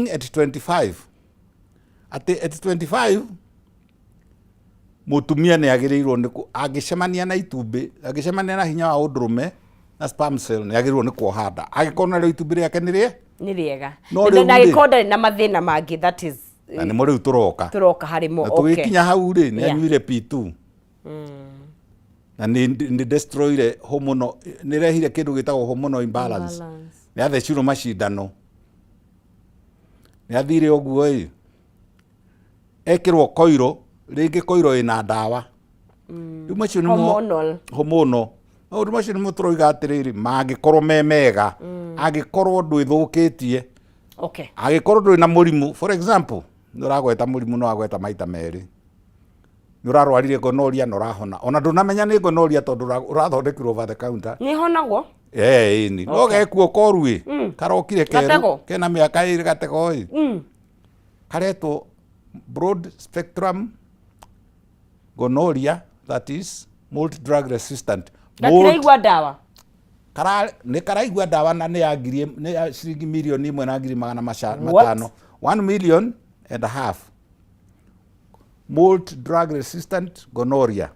Peaking at 25, atĩ at 25 mũtumia nĩ agĩrĩirwo nĩ angĩcemania na itumbĩ, angĩcemania na hinya wa ũndũrũme na sperm cell, nĩ agĩrĩirwo nĩ kuoha nda angĩkorwo narĩo itumbĩ rĩake nĩ rĩe Nĩ rĩega. No Na rĩu na rĩ- angĩkorwo ndarĩ na mathĩna mangĩ, that is. Na nĩmo rĩu tũroka. Tũroka harĩ mo. Na tũgĩkinya hau rĩ, nĩ anyuire P2 na nĩ destroyire hormonal, nĩ rehire kĩndũ gĩtagwo hormonal imbalance. Imbalance. Nĩ athecirwo macindano, nĩ athire ũguo ĩ ekĩrwo koiro rĩngĩ, koiro ĩna ndawa. Rĩu macio nĩmo Hormonal. Hormonal. Maũndũ macio nĩmo tũroiga atĩrĩrĩ, mangĩkorwo me mega, angĩkorwo ndwĩthũkĩtie, angĩkorwo ndũrĩ na mũrimũ. For example, nĩ ũragweta mũrimũ, no agweta maita merĩ, nĩ ũrarwarire gonorrhea na ũrahona, ona ndũnamenya nĩ gonorrhea tondũ ũrathondekirwo over the counter. Nĩ honagwo. Eh, ĩni no gekuo koru ĩ karokire keru. Gatego. Kena mĩaka 2 gatego ĩ karetwo broad spectrum gonorrhea, that is multi drug resistant. Gatiraigua ndawa. Kara nĩ karaigua ndawa na nĩ ya ngiri nĩ ya ciringi mirioni 1 na ngiri magana What? 500, 1.5 million, multi drug resistant gonorrhea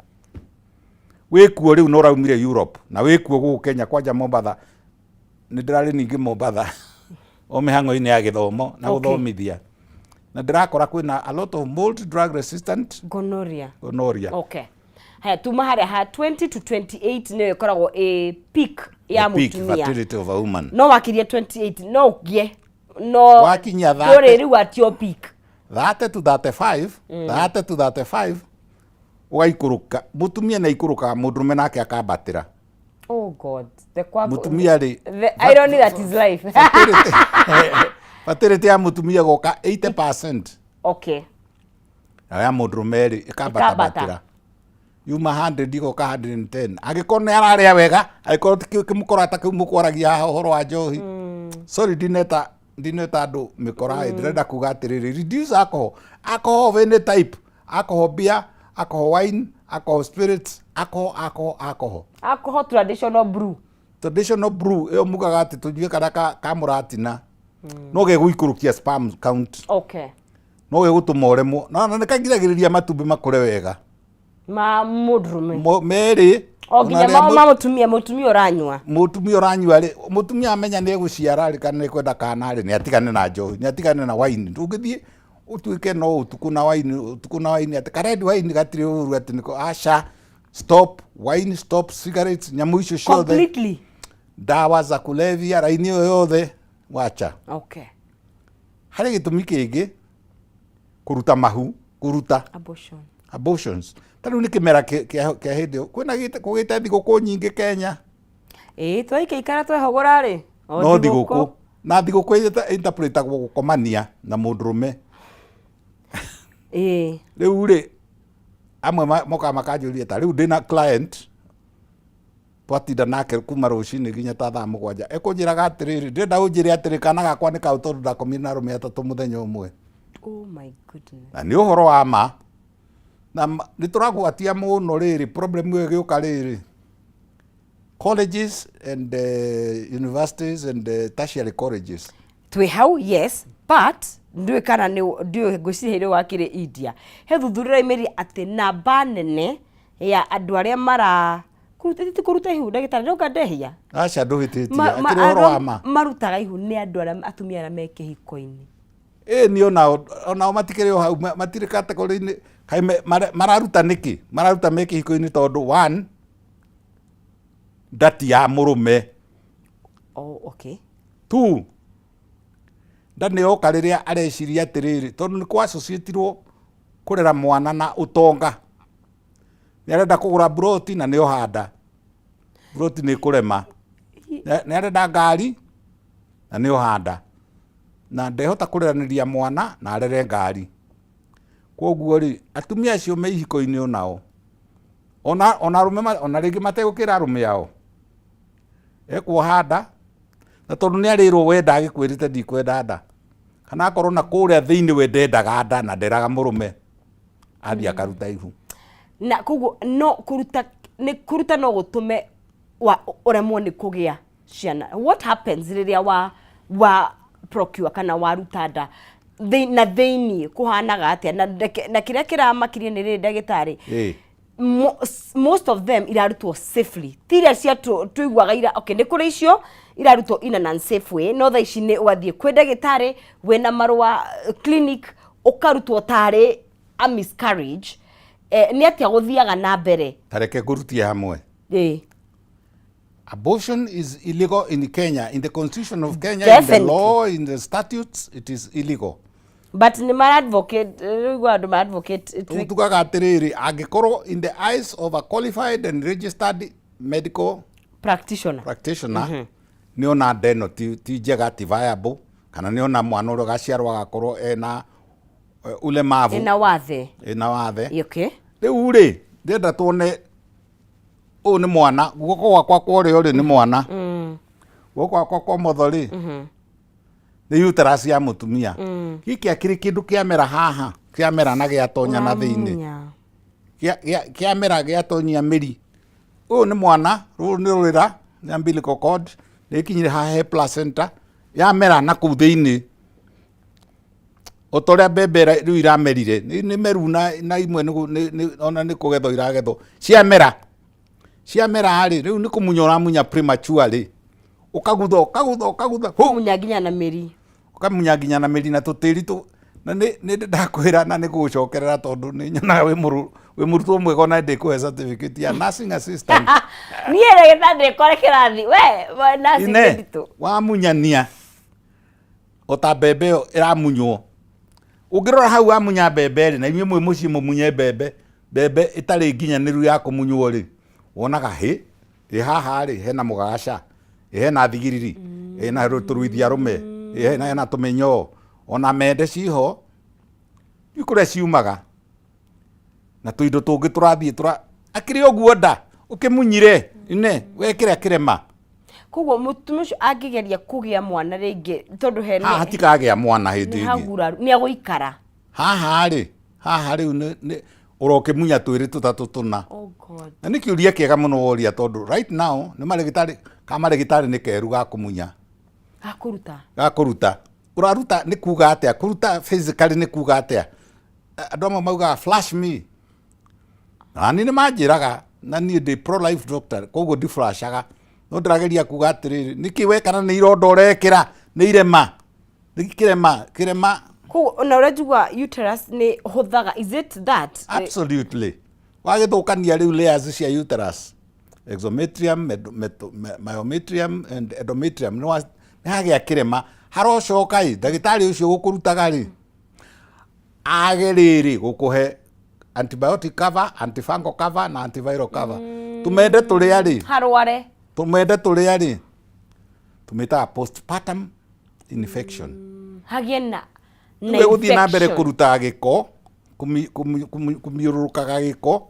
wĩkuo rĩu, no ũraumire Europe na wĩkuo gũkũ Kenya, kwanja Mombatha. Nĩ ndĩrarĩ ningĩ Mombatha o mĩhang'o-inĩ ya gĩthomo na gũthomithia, na ndĩrakora kwĩna a lot of multi drug resistant gonorrhea. Gonorrhea. Okay, haya, tuma harĩa ha 20 to 28 nĩyo ĩkoragwo ĩ peak ya The peak mũtumia. Fertility of a woman. No wakiria 28 no ũgĩe no Wakinyia 30. Ndũrĩ rĩu atio peak. 30 to 35, 30 to 35 ũgaikũrũka. Mũtumia nĩ aikũrũkaga, mũndũrũme nake akambatĩra. Oh God, the kwa Mũtumia rĩ, the irony that is life. Fertility ya mũtumia goka 80%. Nayo ya mũndũrũme rĩ, ĩkambatambatĩra. Ĩkambata. Yuma 100 igoka 110, angĩkorwo nĩ ararĩa wega, angĩkorwo ti kĩmũkora ta kĩu mũkwaragia haha ũhoro wa njohi. Sorry, ndineta andũ mĩkora ĩ, ndĩrenda kuga atĩrĩrĩ, reduce alcohol, alcohol of any type, alcohol beer, alcohol wine, alcohol spirits, alcohol, alcohol, alcohol. Alcohol, traditional brew. Traditional brew ĩyo mugaga atĩ tũnyue kana ka mũratina, no gegũikũrũkia sperm count. No gegũtũma ũremwo na nĩ kagiragĩrĩria matumbĩ makũre wega. Ma mũndũrũme. Merĩ. O nginya Ona arĩa ma mũtumia ũranyua. Mũtumia ũranyua rĩ, mũtumia amenya nĩ egũciara rĩ, kana nĩ kwenda kana rĩ, nĩ atigane na njohi, nĩ atigane na wine. Ndũngĩthiĩ ũtuĩke no ũtukũ na wine, ũtukũ na wine, atĩ ka red wine gatirĩ ũru, atĩ nĩko. Aca, stop wine, stop cigarettes, nyamũ icio ciothe. Completely. Ndawa za kulevya, raini ĩyo yothe wacha. Harĩ gĩtũmi kĩngĩ, kũruta mahu, kũruta Abortion. Abortions. Ta rĩu nĩ kĩmera kĩa hĩndĩ ĩyo kwĩna kũgĩte thigũkũ nyingĩ Kenya. Ĩĩ, twaikaikara twehogora rĩ o No thigũkũ na thigũkũ interpretagwo gũkomania na mũndũrũme. Rĩu rĩ, amwe mokaga makanjũria, ta rĩu ndĩna client twatinda nake kuma rũcinĩ nginya ta thaa 7, ekũnjĩraga atĩrĩrĩ, "Ndĩrenda ũnjĩre atĩrĩ, kana gakwa nĩ kau, tondũ ndakomire na arũme atatũ mũthenya ũmwe." Oh my goodness. Na nĩ ũhoro wa ma, na nĩ tũragwatia mũno rĩrĩ problem ĩyo ĩgĩũka rĩrĩ colleges and universities and tertiary colleges. Twĩ hau, yes, but ndiũĩ kana nĩ ndiũĩ, ngwĩciria hĩndĩ ĩyo wakĩrĩ India he thuthuria ĩraimĩrire atĩ namba nene ya andũ arĩa mara kũruta, ti kũruta ihu, ndagĩtarĩ, ndauga ndehia? Aca, ndũhĩtĩtie. Akĩrĩ ũhoro wa ma. Marutaga ihu nĩ andũ arĩa atumia arĩa me kĩhiko-inĩ. Ĩ ni onao matikĩrĩ o hau, matirĩ category-inĩ. Kaĩ mararuta nĩkĩ? Mararuta me kĩhiko-inĩ tondũ one, ndati ya mũrũme. Oh, okay. Two, nda nĩ yoka rĩrĩa areciria atĩrĩrĩ, tondũ nĩ kwa associatirwo kũrera mwana na ũtonga, nĩ arenda kũgũra mburoti na nĩ ohanda mburoti nĩ kũrema, nĩ arenda ngari na nĩ ohanda na ndehota kũreranĩria mwana na arere ngari. Koguo rĩ, atumia acio me ihiko-inĩ onao, ona arũme ona rĩngĩ mategũkĩra arũme ao, ekuoha nda na tondũ nĩ arĩrwo we ndagĩkwĩrĩte ndikwenda nda, kana akorwo na kũrĩa thĩinĩ we ndendaga nda na nderaga mũrũme, athiĩ akaruta ihu. Na koguo no kũruta, nĩ kũruta no gũtũme wa ũremwo nĩ kũgĩa ciana. What happens rĩrĩa wa procure kana waruta nda na thĩiniĩ kũhanaga atĩa na na kĩrĩa kĩramakirie nĩ rĩrĩ ndagĩtarĩ, most of them irarutwo safely, ti iria cia tũiguaga ira. Okay, nĩ kũrĩ icio irarutwo in an unsafe way, no thaa ici nĩ ũgathiĩ kwĩ ndagĩtarĩ wĩna marũa, clinic, ũkarutwo tarĩ a miscarriage. Nĩ atĩa gũthiaga na mbere? Tareke ngũrutie hamwe. Abortion is illegal in Kenya. In the constitution of Kenya, in the law, in the statutes, it is illegal. But nĩ mara advocate, rĩu andũ ma advocate Rĩu tugaga atĩrĩrĩ, angĩkorwo in the eyes of a qualified and registered medical practitioner, practitioner nĩ ona nda ĩno ti njega, ti viable, kana nĩ ona mwana ũrĩa ũgaciarwo agakorwo ena ulemavu, ĩna wathe, ena wathe. Rĩu rĩ, ndĩrenda tuone ũyũ nĩ mwana, guoko gwakwa kwa ũrĩo rĩ nĩ mwana, guoko gwakwa kwa ũmotho rĩ nĩ uterus ya mũtumia. Gĩkĩ akĩrĩ kĩndũ kĩamera haha, kĩamera na gĩatonya na thĩinĩ. Ũramunya. Kĩamera gĩatonyia mĩri. Ũyũ nĩ mwana, rũrũ nĩ rũrĩra, nĩ umbilical cord, nĩ ĩkinyire haha he placenta, yamera na kũu thĩinĩ o ta ũrĩa mbembe rĩu iramerire, nĩ meru na imwe ona nĩ kũgethwo iragethwo. Ciamera, ciamera rĩ, rĩu nĩ kũmunya ũramunya prematurely, ũkagutha, ũkagutha, ũkagutha hu. Kũmunya nginya na mĩri. Ũkamunya nginya na mĩri na tũtĩri tũ na nĩ ndakwĩra na nĩ gũgũcokerera tondũ nĩ nyonaga wĩ mũrutwo mwega, ona ndĩkũhe certificate ya nursing assistant. Niĩ ndagĩtarĩ ndĩkore kĩrathi we nursing. Ine nditũ. Wamunyania o ta mbembe ĩyo ĩramunywo, ũngĩrora hau wamunya mbembe rĩ, na inyuĩ mwĩ mũciĩ mũmunye mbembe, mbembe ĩtarĩ nginyanĩru ya kũmunywo rĩ, wonaga hĩ ĩ haha rĩ hena mũgagaca, ĩ hena thigiriri, ĩ na tũruithia rũme, ĩ hena tũmĩnyoo, ona mende ciho ndiũĩ kũrĩa ciumaga na tũindo tũngĩ tũrathiĩ tũra akĩrĩ ũguo nda ũkĩmunyire ine wekĩra kĩrema. Koguo mũtumia ũcio angĩgeria kũgĩa mwana rĩngĩ, tondũ he haha hatikagĩa mwana hĩndĩ nĩ ĩngĩ. Haguraru nĩ agũikara. Haha rĩ, haha rĩu nĩ ũrokĩmunya twĩrĩ, tũtatũ, tũna. Oh God. Na nĩ kĩũria kĩega mũno woria, tondũ right now nĩ marĩgĩtarĩ ka marĩgĩtarĩ nĩ keru ga kũmunya. Gakũruta. Ga kũruta. Ũraruta nĩ kuga atĩa? Kũruta physically nĩ kuga atĩa? Andũ amwe maugaga, "Flash me." Na niĩ nĩ manjĩraga, na niĩ ndĩ pro life doctor, koguo ndiflashaga, no ndĩrageria kuga atĩrĩrĩ, nĩkĩ we kana nĩ ironda ũrekĩra, nĩ irema, nĩ kĩrema, kĩrema. Koguo ona ũrĩa njigua uterus nĩ hũthaga, is it that? Absolutely. Wagĩthũkania rĩu layers cia uterus, exometrium, myometrium and endometrium, nĩ hagĩa kĩrema, harocoka ĩ ndagĩtarĩ ũcio gũkũrutaga rĩ age rĩrĩ gũkũhe antibiotic cover, antifungal cover na antiviral cover. Tũmende tũrĩa rĩ harware. Tũmende tũrĩa rĩ tũmĩtaga postpartum infection. Hagĩe na Rĩu gũthiĩ na mbere infection. Kũruta gĩko, kũmiũrũrũkaga gĩko,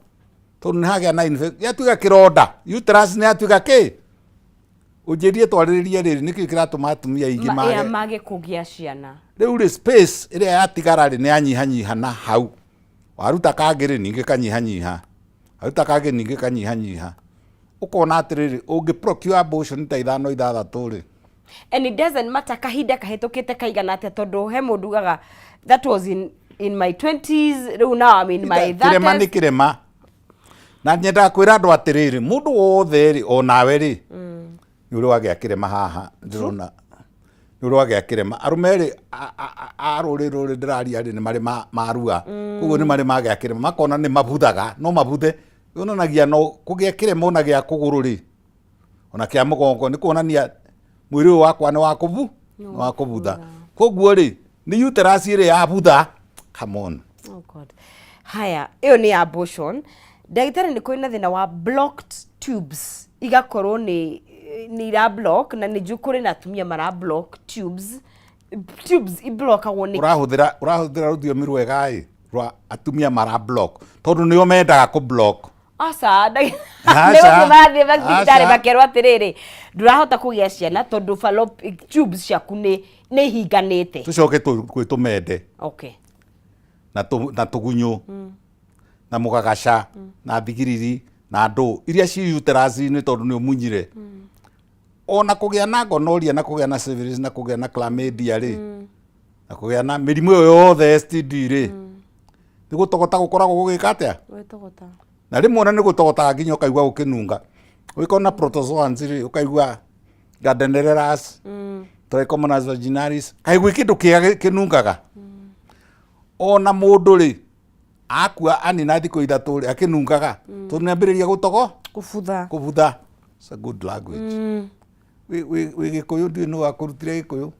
tondũ nĩ hagĩa na infection, yatuĩka kĩronda, uterus nĩ yatuĩka kĩ. Ũnjĩrie twarĩrĩrie rĩrĩ, nĩkĩ kĩratũma atumia aingĩ ya mage mage kũgĩa ciana? Rĩu rĩ, space ĩrĩa yatigara rĩ nĩ yanyihanyiha, na hau waruta kangĩ rĩ, ningĩ kanyihanyiha, waruta kangĩ, ningĩ kanyihanyiha, ũkona atĩrĩrĩ, ũngĩ procure abortion ta ithano, ithathatũ rĩ. And it doesn't matter kahinda kahĩtũkĩte kaigana atĩa, tondũ he mũndũ ugaga, "That was in my 20s, rĩu now I'm in my Kĩrema nĩ 30s." Kĩrema. Na nyendaga kwĩra andũ atĩrĩrĩ, mũndũ wothe rĩ, onawe rĩ, nĩ ũrĩ wagĩa kĩrema. Haha ndĩrona nĩ ũrĩ wagĩa kĩrema. Arũme rĩ, a rũrĩrĩ rũrĩ ndĩraria rĩ, nĩ marĩ marua, koguo nĩ marĩ magĩa kĩrema, makona nĩ mabuthaga, no mabuthe. Yonanagia no kũgĩa kĩrema ona gĩa kũgũrũ rĩ, ona kĩa mũgongo, nĩ kuonania mwĩrĩ ũyũ wakwa nĩ wa kũbutha. Koguo rĩ, nĩ uterus ĩrĩa yabutha. Come on. Oh God. Haya, ĩyo nĩ abortion. Ndagĩtarĩ, nĩ kũrĩ na thĩna wa blocked tubes, igakorwo nĩ ira block, na nĩ njũĩ kũrĩ na atumia mara block tubes. Tubes iblockagwo nĩ Ũrahũthĩra rũthiomi rwega ĩ rwa atumia mara block, tondũ nĩo mendaga kũ block. Aca. Aca. Nĩ gũthiĩ marathiĩ thibitarĩ Aca. makerwo atĩrĩrĩ, ndũrahota kũgĩa ciana tondũ fallopian tubes ciaku nĩ ihinganĩte. Tũcoke kwĩ tũmende na tũgunyũ na mũgagaca na thigiriri na ndũ iria ci uterus-inĩ, tondũ nĩ ũmunyire. Ona kũgĩa na gonorrhea na kũgĩa na syphilis na kũgĩa na chlamydia rĩ, na kũgĩa na mĩrimũ ĩyo yothe STD rĩ, nĩ gũtogota gũkoragwo gũgĩka atĩa? Gwĩtogota. Na rĩmwe ona nĩ gũtogotaga nginya ũkaigua gũkĩnunga. Ũgĩkorwo na protozoans rĩ, ũkaigua Gardnerellas, Trichomonas vaginalis, kaigua kĩndũ kĩega kĩnungaga. Ona mũndũ rĩ, akua anina thikũ 3 rĩ, akĩnungaga, tondũ nĩ ambĩrĩria gũtogo, Kũbutha. Kũbutha. It's a good language. Wĩ Gĩkũyũ, ndiũĩ nũ wakũrutire Gĩkũyũ.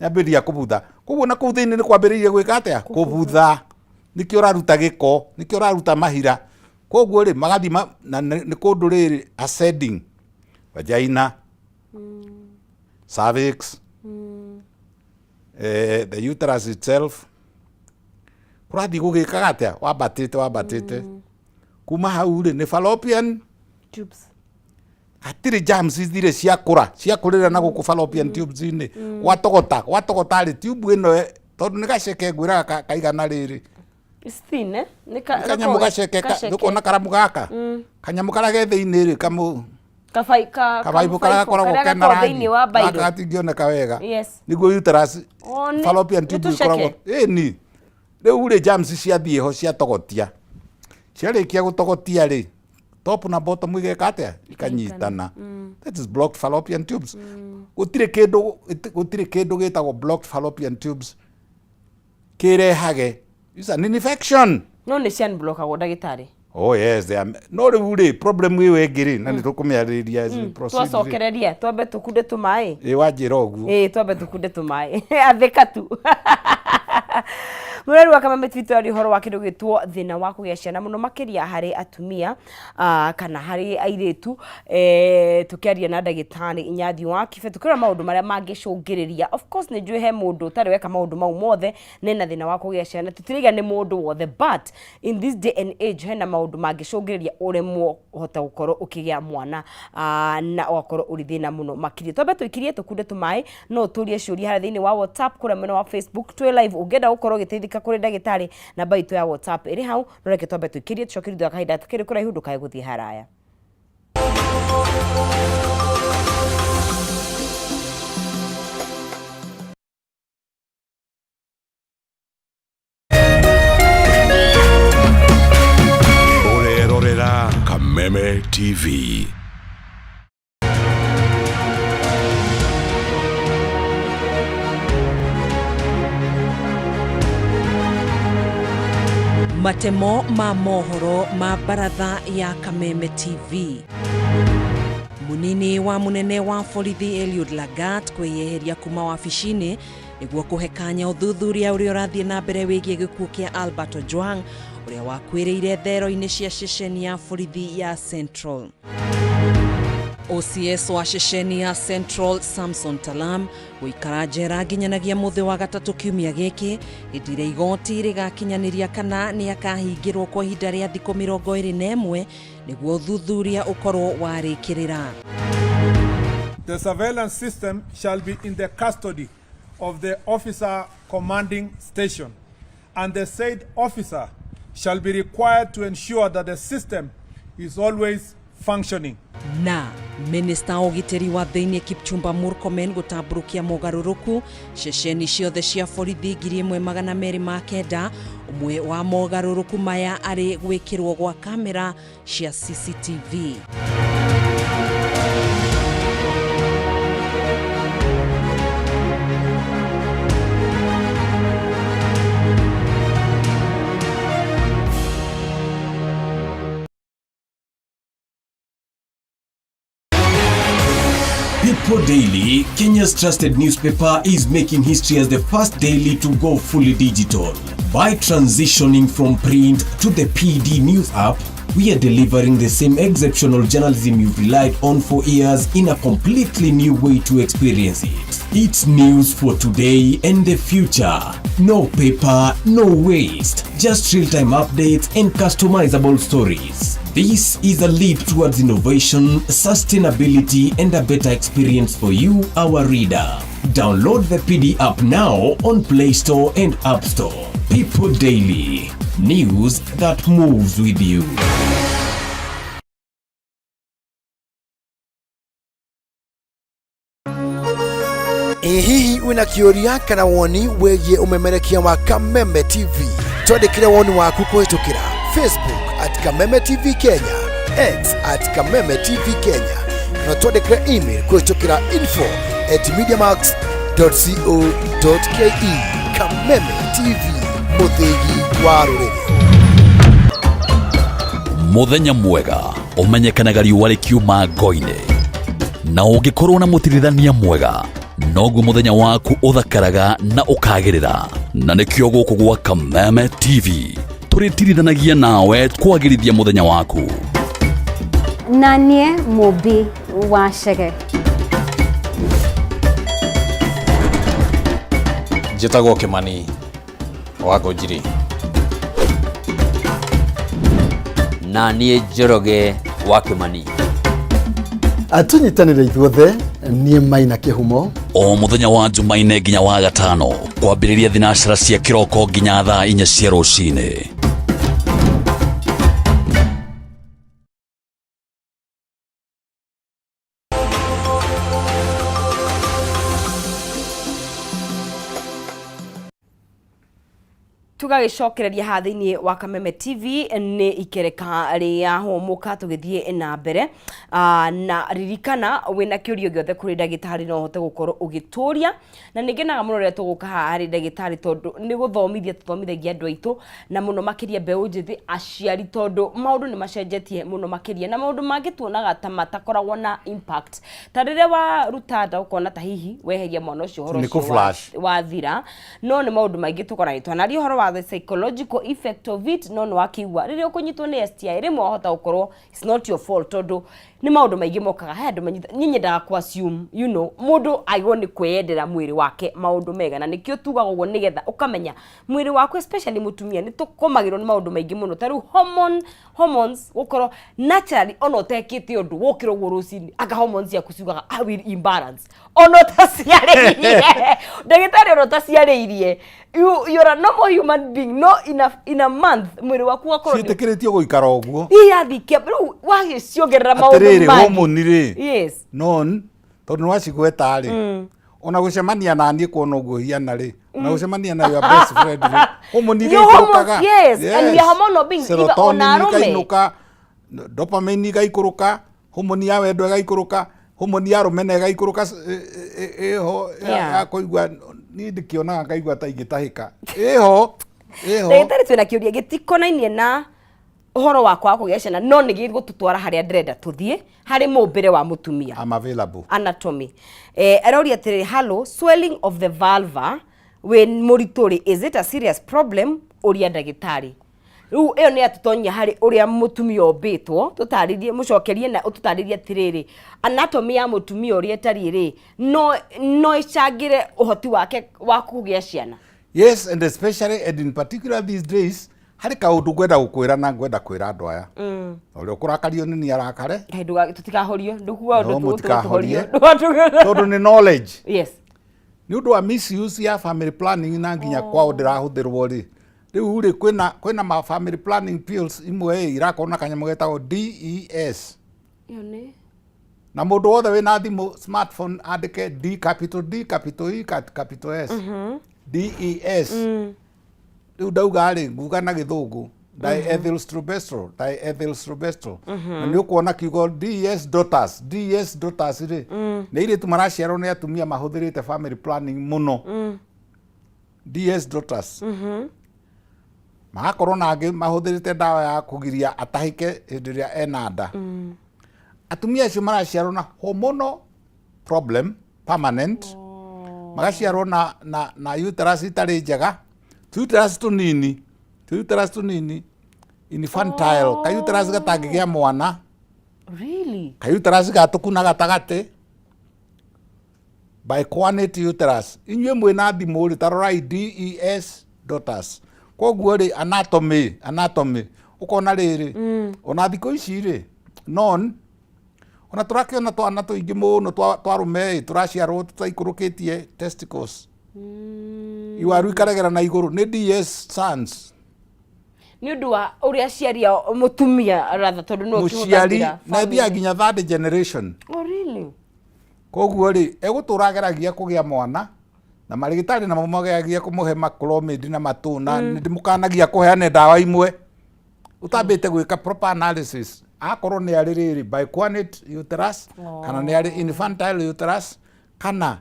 Nĩ ambĩrĩria kũbutha. Koguo na kũu thĩinĩ nĩ kwambĩrĩirie gwĩka atĩa? Kũbutha. Nĩkĩo ũraruta gĩko, nĩkĩo ũraruta mahira. Koguo rĩ, magathiĩ na nĩ kũndũ rĩrĩ ascending. Vagina, cervix, the uterus itself. Kũrathiĩ gũgĩkaga atĩa? Wambatĩte, wambatĩte. Kuma hau rĩ, nĩ fallopian tubes. Hatirĩ germs ithire ciakũra, ciakũrĩra na gũkũ fallopian tubes inĩ. Gwatogota, gwatogota rĩ, tube ĩno tondũ nĩ gaceke ngwĩraga kaigana rĩrĩ. It's thin, eh? Nĩ kanyamũ gaceke nĩkuona karamu gaka, kanyamũ karĩa ke thĩinĩ rĩ, kamũ kabaibũ karĩa gakoragwo karĩa kena gakoragwo rangi thĩinĩ wa gaka baibũ. Gatingĩoneka wega. Nĩguo uterus O, fallopian nĩ tube tũceke. ĩkoragwo ĩni. Rĩu rĩ, germs ciathiĩ ho ciatogotia, ciarĩkia gũtogotia rĩ, top na bottom igeka atĩa? Ikanyitana. That is blocked fallopian tubes. Gũtirĩ kĩndũ gĩtagwo blocked fallopian tubes kĩrehage is an infection. No nĩ cianblockagwo, ndagĩtarĩ? Oh yes, they are. No rĩu rĩ, problem ĩyo ĩngĩ rĩ, na nĩ tũkũmĩarĩrĩria as we proceed rĩ. Twacokereria twambe tũkunde tũmaĩ. Ĩ, wanjĩra ũguo. Ĩĩ, twambe tũkunde tũmaĩ athĩka tu. Mũreri wa Kameme TV, twaria ũhoro wa kĩndũ gĩtwo thĩna wa kũgĩa ciana, mũno makĩria harĩ atumia kana harĩ airĩtu, tũkĩaria na ndagĩtarĩ Inyathi wa Kibe, tũkĩrora maũndũ marĩa mangĩcũngĩrĩria. Of course nĩ njũĩ he mũndũ ũtarĩ weka maũndũ mau mothe nena thĩna wa kũgĩa ciana. Tũtiraiga nĩ mũndũ wothe, but in this day and age hena maũndũ mangĩcũngĩrĩria ũremwo ũhote gũkorwo ũkĩgĩa mwana, na ũgakorwo ũrĩ thĩna mũno makĩria. Twambe tũikirie tũkunde tũmaĩ, no ũtũrie ciũria harĩa thĩinĩ wa WhatsApp, kũrĩa mwena wa Facebook twĩ live. Ũngĩenda gũkorwo ũgĩteithĩka kũrĩ ndagĩtarĩ, namba itũ ya WhatsApp ĩrĩ hau. No reke twambe tũikirie, tũcoke thutha wa kahinda gatakĩrĩ kũraihu. Ndũkae gũthiĩ haraya. Ũrerorera Kameme TV. Matemo ma mohoro ma baratha ya Kameme TV. Munini wa munene wa borithi Eliud Lagat kwĩyeheria kuma wabici-inĩ nĩguo kũhe kanya ũthuthuria ũrĩa ũrathiĩ na mbere wĩgiĩ gĩkuũ kĩa Albert Ojwang, ũrĩa wakuĩrĩire thero-inĩ cia ceceni ya borithi ya Central. OCS wa ceceni ya Central Samson Talam gũikara njera nginyanagia mũthĩ wa gatatũ kiumia gĩkĩ, hĩndĩ ĩrĩa igoti rĩgakinyanĩria kana nĩ akahingĩrwo kwa ihinda rĩa thikũ 21 nĩguo ũthuthuria ũkorwo warĩkĩrĩra. The surveillance system shall be in the custody of the officer commanding station, and the said officer shall be required to ensure that the system is always functioning. Na minista wa ũgitĩri wa thĩinĩ Kipchumba Murkomen gũtambũrũkia mogarũrũku ceceni ciothe cia borithi 1209, ũmwe wa mogarũrũku maya arĩ gwĩkĩrwo gwa kamera cia CCTV. People Daily, Kenya's trusted newspaper, is making history as the first daily to go fully digital. By transitioning from print to the PD News app, we are delivering the same exceptional journalism you've relied on for years in a completely new way to experience it. It's news for today and the future. No paper, no waste, just real-time updates and customizable stories. This is a leap towards innovation, sustainability, and a better experience for you, our reader. Download the PD app now on Play Store and App Store. People Daily, news that moves with you. Ĩ hihi wĩna kĩũria kana woni wĩgiĩ ũmemerekia wa Kameme TV? Twandĩkĩre woni waku kũhĩtũkĩra Facebook at Kameme TV Kenya, X at Kameme TV Kenya, kana twandĩkĩre email kũhĩtũkĩra info at mediamax.co.ke. Kameme TV, mũthĩgi wa rũrĩrĩ. Muthenya mwega ũmenyekanaga riũa rĩkiuma ngo-inĩ, na ũngĩkorwo na mũtirithania mwega noguo mũthenya waku ũthakaraga na ũkagĩrĩra. Na nĩkĩo gũkũ gwa Kameme TV tũrĩtirithanagia nawe kwagĩrithia mũthenya waku. Na niĩ Mũmbi wa Chege. Njĩtagwo Kĩmani wa Ngũnjiri. Na niĩ Njoroge wa Kĩmani. Tũnyitanĩre ithuothe, niĩ Maina Kĩhumo. O mũthenya wa Jumaine nginya wa Gatano, kwambĩrĩria thinacara cia kĩroko nginya thaa 4 cia rũcinĩ. Tũgagĩcokereria haha thĩinĩ wa Kameme TV nĩ ikereka rĩa hũmũka tũgĩthiĩ na mbere. Na ririkana wĩna kĩũria gĩothe kũrĩ ndagĩtarĩ no ũhote gũkorwo ũgĩtũria, na nĩ ngenaga mũno rĩrĩa tũgũka haha harĩ ndagĩtarĩ, tondũ nĩ gũthomithia tũthomithagia andũ aitũ, na mũno makĩria mbeũ njĩthĩ, aciari, tondũ maũndũ nĩ macenjetie mũno makĩria, na maũndũ mangĩ tuonaga ta matakoragwo na impact, ta rĩrĩa waruta nda ũkona ta hihi weheria mwana ũcio ũhoro Nĩ ũcio kũ-flash. wathira, no nĩ maũndũ maingĩ tũkoragwo twanaria ũhoro wa the psychological effect of it. No nĩ wakĩigua rĩrĩa ũkũnyitwo nĩ STI, rĩmwe wahota gũkorwo it's not your fault, tondũ nĩ maũndũ maingĩ mokaga. He andũ manyita, niĩ nyendaga ku assume mũndũ agĩrĩirwo nĩ kwĩyendera mwĩrĩ wake maũndũ mega, na nĩkĩo tugaga ũguo, nĩgetha ũkamenya mwĩrĩ waku, especially mũtumia nĩ tũkomagĩrwo nĩ maũndũ maingĩ mũno, ta rĩu hormones gũkorwo naturally, ona ũtekĩte ũndũ, wokĩra ũguo rũcinĩ anga hormones ciaku ciugaga I will imbalance, ona ũtaciarĩirie, ndagĩtarĩ, ona ũtaciarĩirie, you're a normal human being, no in a month mwĩrĩ waku wakorwo Ciĩtĩkĩrĩtio gũikara ũguo. Irathikia rĩu wagĩciongerera maũndũ Atĩrĩrĩ, mangĩ. Hormone rĩ, non tondũ nĩ wacigweta rĩ, ona gũcemania na niĩ kuona ũguo hiana rĩ, ona gũcemania na your best friend rĩ, hormone Your hormones, igaikũrũkaga. yes, and we are hormonal beings, even Serotonin ona arũme. ikainũka, dopamine igaikũrũka, hormone ya wendo ĩgaikũrũka, hormone ya rũmena ĩgaikũrũka, ĩho ya kũigua niĩ ndĩkĩonaga ngaigua ta ingĩtahĩka, ĩho ĩho. Ndagĩtarĩ, twĩna kĩũria gĩtikonainie na ũhoro wakwa wa kũgĩa ciana, no nĩ gĩgũtũtwara harĩa ndĩrenda tũthiĩ, harĩ mũmbĩre wa mũtumia. I'm available. Anatomy. Aroria atĩrĩ, "Hello, swelling of the vulva wĩ mũritũ rĩ, is it a serious problem? Ũria ndagĩtarĩ." Rĩu ĩyo nĩ yatũtonyia harĩ ũrĩa mũtumia ũmbĩtwo. Tũtarĩrie, mũcokerie na ũtũtarĩrie atĩrĩrĩ, anatomy ya mũtumia ũrĩa ĩtariĩ rĩ, no ĩcangĩre ũhoti wake wa kũgĩa ciana? Yes, and especially and in particular these days, harĩ kaũndũ ngwenda gũkwĩra na ngwenda kwĩra andũ aya. Ũrĩa ũkũrakario nĩ niĩ arakare. Kaĩ tũtikahorio, ndũkuga No, ũndũ mũtikahorie. tũhorio. Tondũ nĩ knowledge. Nĩ ũndũ wa misuse ya family planning na nginya kwao ndĩrahũthĩrwo rĩ, rĩu rĩ kwĩna ma family planning pills imwe ĩ irakorwo na kanyamũ getagwo DES. Ĩyo nĩ Na mũndũ wothe wĩna thimũ smartphone andĩke D, capital D, capital E, capital S, DES. Rĩu ndauga rĩ, nguga na Gĩthũngũ diethylstilbestrol, diethylstilbestrol, na nĩ ũkuona kiugo DES daughters. DES daughters rĩ, nĩ airĩtu maraciarwo nĩ atumia mahũthĩrĩte family planning mũno. DS daughters magakorwo na angĩ mahũthĩrĩte ndawa ya kũgiria atahĩke hĩndĩ ĩrĩa ena nda. Atumia acio maraciarwo na hormonal problem permanent, magaciarwo na uterus itarĩ njega, tu uterus tũnini, tu uterus tũnini, infantile, ka uterus gatangĩgĩa mwana. Really? Ka uterus gatũku na gatagatĩ, bicornuate uterus. Inyuĩ mwĩna thimũ rĩ, ta rorai DES daughters. Koguo rĩ, anatomy ũkona rĩrĩ, ona thikũ ici rĩ, non ona tũrakĩona twana tũingĩ mũno twa arũme ĩ tũraciarwo tũtaikũrũkĩtie testicles, iwaru ikaregera na igũrũ, nĩ DS sons. Nĩ ũndũ wa ũrĩa aciari ao, mũtumia rather, tondũ nĩwe Mũciari ũkĩhũthagĩra na ĩthiaga nginya third generation. Oh, really? Koguo rĩ, egũtũra ageragia kũgĩa mwana, na marĩgĩtarĩ namo mageragia kũmũhe maclomid na matũ, na nĩ ndĩmũkanagia kũheane ndawa imwe ũtambĩte gwĩka proper analysis. Akorwo nĩ arĩ rĩrĩ bicornuate uterus, kana nĩ arĩ infantile uterus, kana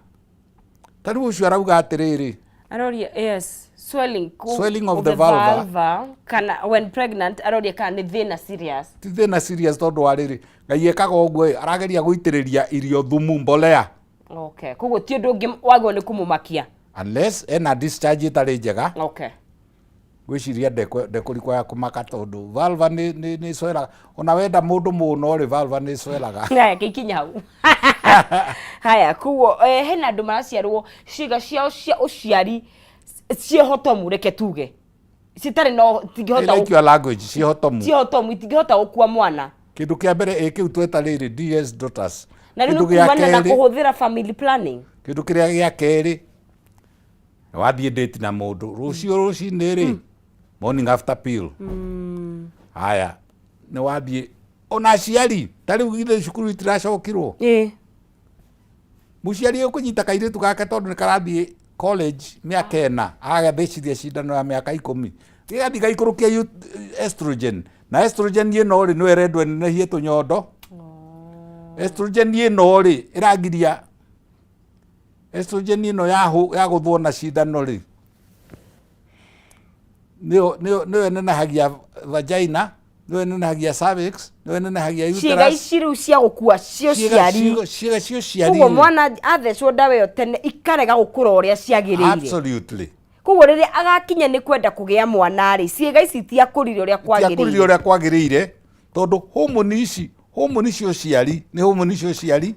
ta rĩu ũcio arauga atĩrĩrĩ, Aroria, yes, swelling, Swelling of the vulva. Kana when pregnant, aroria kana nĩ thĩna serious. Ti thĩna serious tondũ wa rĩrĩ, Ngai ekaga ũguo ĩ, arageria gũitĩrĩria irio thumu mbolea. Okay, koguo ti ũndũ ũngĩ wagĩrĩirwo nĩ kũmũmakia. Unless ena discharge ĩtarĩ njega. Okay. Ngwĩciria ndekũrikwa ya kũmaka tondũ vulva nĩ ĩcweraga ona wenda mũndũ mũno rĩ, vulva nĩ ĩcweraga. Haya, kĩikinya hau. Haya, koguo hena andũ maraciarwo ciĩga ciao cia ũciari ciĩhotomu, reke tuge citarĩ no itingĩhota I like your language, ciĩhotomu. Ciĩhotomu, itingĩhota gũkua mwana. Kĩndũ kĩa mbere ĩ kĩu tweta rĩrĩ DS daughters. Na rĩu Kĩndũ nĩ gĩa kumana na kerĩ kũhũthĩra family planning. Kĩndũ kĩrĩa gĩa kerĩ, wathiĩ date na mũndũ rũciũ rũcinĩ rĩ, morning after pill. Haya, nĩ wathiĩ ona aciari ta rĩu githĩ cukuru itiracokirwo? Mũciari ũkũnyita kairĩtu gake tondũ nĩ karathiĩ college mĩaka 4, agathecithia cindano ya mĩaka 10, gĩgathiĩ gaikũrũkia estrogen, na estrogen ĩno rĩ, nĩyo ĩrendwo ĩnenehie tũnyondo. Estrogen ĩno rĩ, ĩragiria estrogen ĩno yagũthwo na cindano rĩ, nĩyo ĩnenehagia vagina, nĩyo ĩnenehagia cervix, nĩyo ĩnenehagia Ciĩga uterus. Ici rĩu cia gũkua cio ciari. Ciĩga cio ciari. Koguo mwana athecwo ndawa ĩyo tene ikarega gũkũra ũrĩa ciagĩrĩire. Absolutely. Koguo rĩrĩa agakinya nĩ kwenda kũgĩa mwana rĩ, ciĩga ici itiakũrire ũrĩa Itiakũrire kwagĩrĩire. Ũrĩa kwagĩrĩire, tondũ homoni ici, homoni cia ũciari nĩ homoni cia ũciari,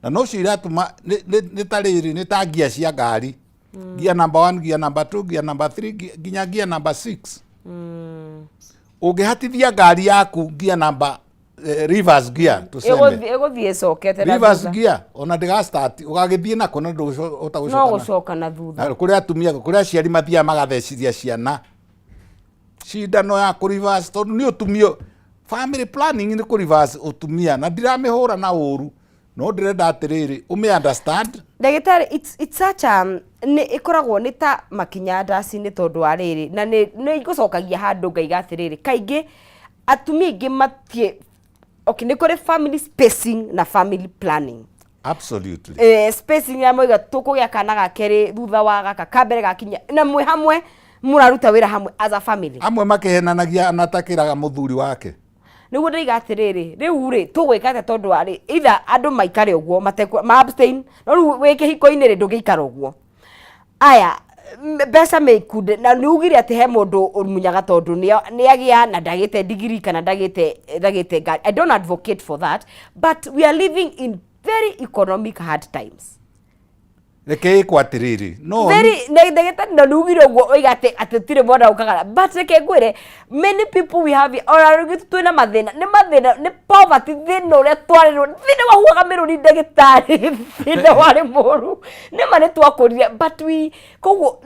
na nocio iratũma nĩ ta rĩrĩ, nĩ ta ngia cia ngari, gear number 1, gear number 2, gear number 3, nginya gear number 6. Ũngĩhatithia ngari yaku gear number reverse gear, tuseme Ĩgũthiĩ ĩcokete na reverse thutha. gear, ona ndĩga start, ũgagĩthiĩ nako na ndũgũhota No gũcoka na gũcoka na thutha. Na kũrĩ atumia, kũrĩ aciari mathiaga magathecithia ciana cindano ya kũ reverse, tondũ nĩ ũtumia, family planning nĩ kũ reverse ũtumia, na ndiramĩhũra na ũru, no ndĩrenda atĩrĩrĩ, ũmĩ understand. Ndagĩtarĩ, it's such a, nĩ ĩkoragwo nĩ ta makinya ndaci-inĩ, tondũ wa rĩrĩ, na nĩ igũcokagia handũ ngaiga atĩrĩrĩ, kaingĩ atumia aingĩ matiĩ, okay, nĩ kũrĩ family spacing na family planning. Absolutely. Spacing ya moiga tũkũgĩa kana ga kerĩ thutha wa gaka ka mbere gakinya, na mwĩ hamwe mũraruta wĩra hamwe as a family. Amwe makĩhenanagia anatakĩraga mũthuri wake. Nĩguo ndĩiga atĩrĩrĩ, rĩu rĩ tũgwĩka atĩa? Tondũ wa rĩ, either andũ maikare ũguo matekũ ma abstain, no rĩu wĩ kĩhiko-inĩ rĩ, ndũngĩikara ũguo. Aya, mbeca mĩkunde, na nĩ ugire atĩ he mũndũ ũmunyaga tondũ nĩ agĩa na ndagĩte degree kana ndagĩte ngari. I don't advocate for that, but we are living in very economic hard times. Reke ĩkwo atĩrĩrĩ, no Very ndagĩtarĩ, no nĩ ugire ũguo oiga atĩ tirĩ mwana ũkagara, but reke ngwĩre, many people we have, ona rĩngĩ twĩna mathĩna, nĩ mathĩna, nĩ poverty, thĩna ũrĩa twarĩrwo, thĩna wahuaga mĩrũri, ndagĩtarĩ, thĩna warĩ mũru, nĩ ma nĩ twakũrire, but we, koguo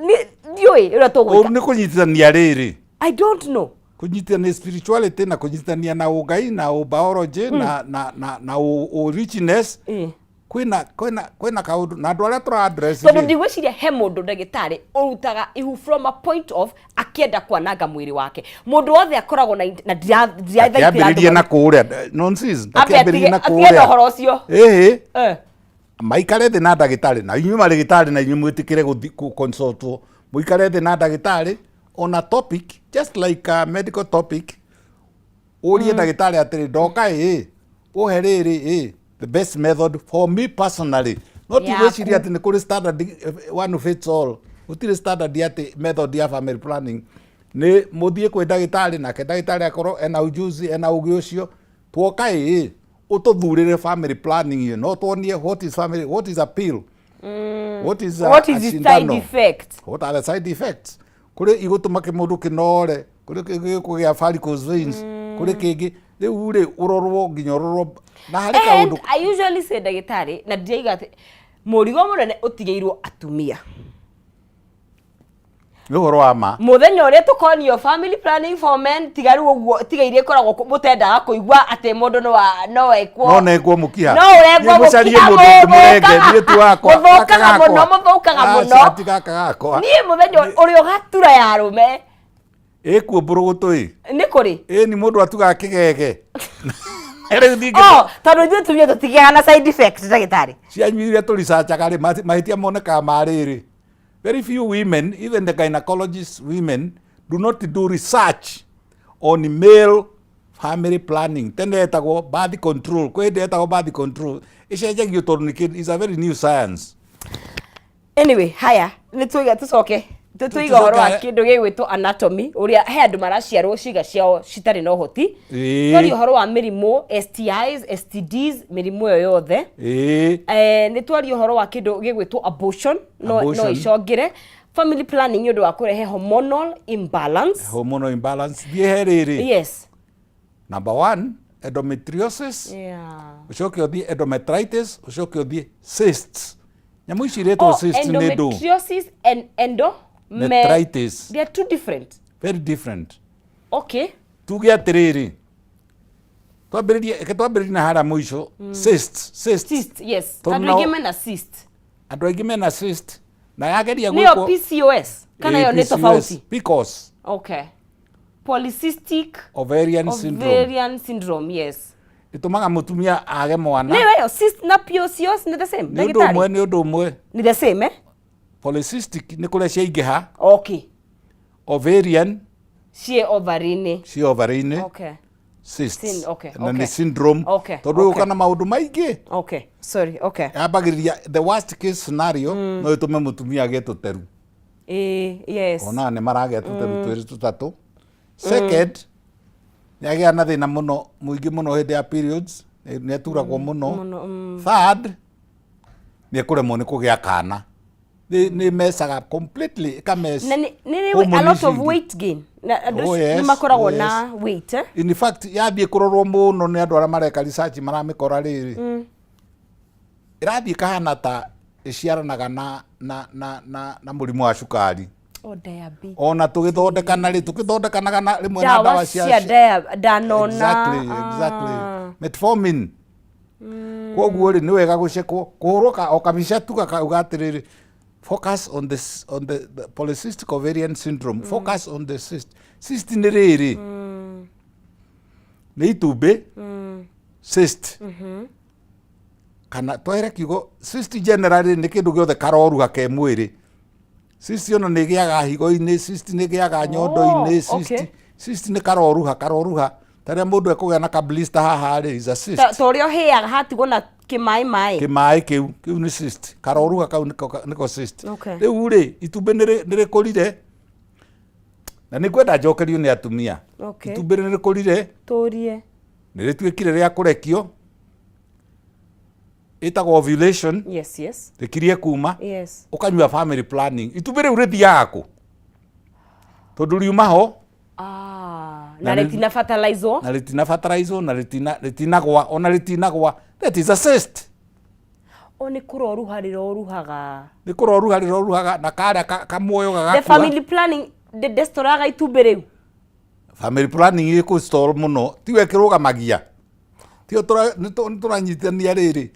ndiũĩ ũrĩa tũgwĩka. Ũru nĩ kũnyitithania rĩrĩ. I don't know. Kũnyitithania spirituality na kũnyitithania na ũngai na ũbiology na richness. Kwĩna kaũndũ na andũ arĩa tũra address Tondũ rĩ. Ndigwĩciria he mũndũ, ndagĩtarĩ, ũrutaga ihu from a point of akĩenda kwananga mwĩrĩ wake. Mũndũ wothe akoragwo na ndirathaitĩra andũ. Akĩambĩrĩrie na kũrĩa nonsense. Ambe akĩambĩrĩrie na atige na kũrĩa ũhoro ũcio. Ĩhĩ, maikare thĩ na ndagĩtarĩ, na inyuĩ marĩgĩtarĩ, na inyuĩ mwĩtĩkĩre gũthi kũ-consultwo, mũikare thĩ na ndagĩtarĩ on a topic, just like a medical topic, ũrie ndagĩtarĩ atĩrĩ, ndoka ĩ ũhe rĩrĩ ĩ the best method for me personally, no ti Yaku. gwĩciria atĩ nĩ kũrĩ standard one fits all. Gũtirĩ standard atĩ method ya family planning. Nĩ mũthiĩ kwĩ ndagĩtarĩ, nake ndagĩtarĩ akorwo ena ujuzi, ena ũgĩ ũcio, tuoka ĩ ũtũthurĩre family planning ĩyo, no tuonie what is family, what is a pill, what is a, What a is the side cindano. effect? What are the side effects? Kũrĩ igũtũma kĩmũndũ kĩnore, kũrĩ kĩngĩ gĩkũgĩa varicose veins, kũrĩ kĩngĩ rĩu rĩ ũrorwo nginya ũrorwo na harĩ And kaũndũ. I usually say, ndagĩtarĩ, na ndiraiga atĩ mũrigo mũnene ũtigĩirwo atumia. Nĩ ũhoro wa ma. Mũthenya ũrĩa tũkonio family planning for men, tiga rĩu ũguo, tiga iria ikoragwo mũtendaga kũigua atĩ mũndũ no no ekwo. No nengwo mũkiha. No ũrengwo. Niĩ mũcarie mũkiha. Mũndũ ũngĩmũrenge, niĩ tu wakwa. Mũthũkaga Gaka mũno, gakwa. mũthũkaga Aca, mũno. ti gaka gakwa. Niĩ mũthenya ũrĩa ũgatura ya arũme. Ĩkuo mbũrũgũtũ ĩ. Nĩ kũrĩ. Ĩ ni mũndũ atugaga kĩgege. Rĩu ningĩ Oh, tondũ ithuĩ tumia tũtigĩaga na side effect, ndagĩtarĩ. Cianyu iria tũricacaga rĩ, mahĩtia monekaga ma rĩrĩ, very few women, even the gynecologist women, do not do research on male family planning. Tene yetagwo birth control, kwĩ hĩndĩ yetagwo birth control, ĩcenjagio tondũ nĩ is a very new science. Anyway, haya, nĩ tũiga tũcoke tũiga ũhoro wa kĩndũ gĩgwĩtwo anatomy, ũrĩa he andũ maraciarwo ciĩga ciao citarĩ na ũhoti. Twaria ũhoro wa mĩrimũ, STIs, STDs, mĩrimũ ĩyo yothe. Nĩ twaria ũhoro wa kĩndũ gĩgwĩtwo abortion, no Abortion. icongĩre family planning nĩ ũndũ wa kũrehe hormonal imbalance. Hormonal imbalance. Thiĩ he rĩrĩ. Number one, endometriosis. Ũcoke ũthiĩ endometritis, ũcoke ũthiĩ cysts. Nyamũ ici iretwo Oh, cysts nĩ ndũ. Endometriosis and endo Metritis. They are two different. Very different. Tuge atĩrĩrĩ, twambĩrĩrie, reke twambĩrĩrie na harĩa mũico. Cysts, cysts. Cyst, yes. Tondũ Andũ aingĩ mena cyst. Andũ aingĩ mena cyst na yageria Nĩyo gwĩkwo. PCOS kana Ĩ, ĩyo nĩ PCOS, tofauti? PCOS. Okay, polycystic ovarian syndrome. Ovarian syndrome, yes. Ĩtũmaga mũtumia age mwana. Nĩyo ĩyo cyst na PCOS nĩ the same? Nĩ ũndũ ũmwe, nĩ ũndũ ũmwe. Nĩ the same, eh? Polycystic nĩ kũrĩa ciaingĩha. Ovarian Ciĩ ovary-inĩ. Ciĩ ovary-inĩ. Cysts. Na nĩ syndrome tondũ ĩgũka na maũndũ maingĩ. Okay, sorry, okay. Yambagĩrĩria, the worst case scenario, no ĩtũme mũtumia agĩe tũteru. Ĩĩ, yes. Onaga nĩ maragĩa tũteru twĩrĩ, tũtatũ. Second, nĩ agĩa na thĩna mũno mũingĩ mũno hĩndĩ ya periods, nĩ aturagwo mũno. Mũno. Third, nĩ ekũremwo nĩ kũgĩa kana. Nĩ mecaga completely, ĩkamec Na nĩ hormone a lot ici of ingĩ. weight gain na andũ Oh, acio yes, nĩ makoragwo oh, yes. na weight, eh? In fact, yathiĩ kũrorwo mũno nĩ andũ arĩa mareka research, maramĩkora rĩrĩ, ĩrathiĩ kahana ta ĩciaranaga na mũrimũ wa cukari. Oh, diabetes. Ona tũgĩthondekana rĩ, tũgĩthondekanaga na rĩmwe na ndawa ndawa cia ndanona. Exactly. Metformin. Koguo rĩ, nĩ wega gũcekwo, kũhũrwo o kabica tu gakauga atĩrĩrĩ, focus on this, on the polycystic ovarian syndrome. Focus on the cyst. Cyst nĩ rĩrĩ, nĩ itumbĩ. Cyst, kana twehere kiugo cyst, generally nĩ kĩndũ gĩothe karoruha ke mwĩrĩ. Cyst ona nĩ ĩgĩaga higo-inĩ, cyst nĩ ĩgĩaga nyondo-inĩ. Cyst, cyst nĩ karoruha, karoruha ta rĩrĩa mũndũ ekũgĩa na ka blister haha rĩ, is a cyst. Ta ũrĩa ũhĩaga hatigwo na kĩmaĩ maĩ. Kĩmaĩ kĩu nĩ cyst. Karoruha kau nĩko cyst. Rĩu rĩ, itumbĩ nĩ rĩkũrire, na nĩ ngwenda njokerio nĩ atumia. Itumbĩ nĩ rĩkũrire. Tũrie. Nĩ rĩtuĩkire rĩa kũrekio, ĩtagwo ovulation. Rĩkirie kuma. Ũkanyua family planning, itumbĩ rĩu rĩthiaga kũ? Tondũ riuma ho. Ah, Na na rĩtina fertilizer. Na rĩtina fertilizer, na rĩtinagwa, ona rĩtinagwa. That is a cyst. O nĩ kũroruha rĩroruhaga. Nĩ kũroruha rĩroruhaga na karĩa kamuoyo The gagakua. family planning ndĩstoraga itumbĩ rĩu. Family planning ĩkũ stall mũno, tiwe ĩkĩrũgamagia, tiyo nĩ tũranyitania rĩrĩ,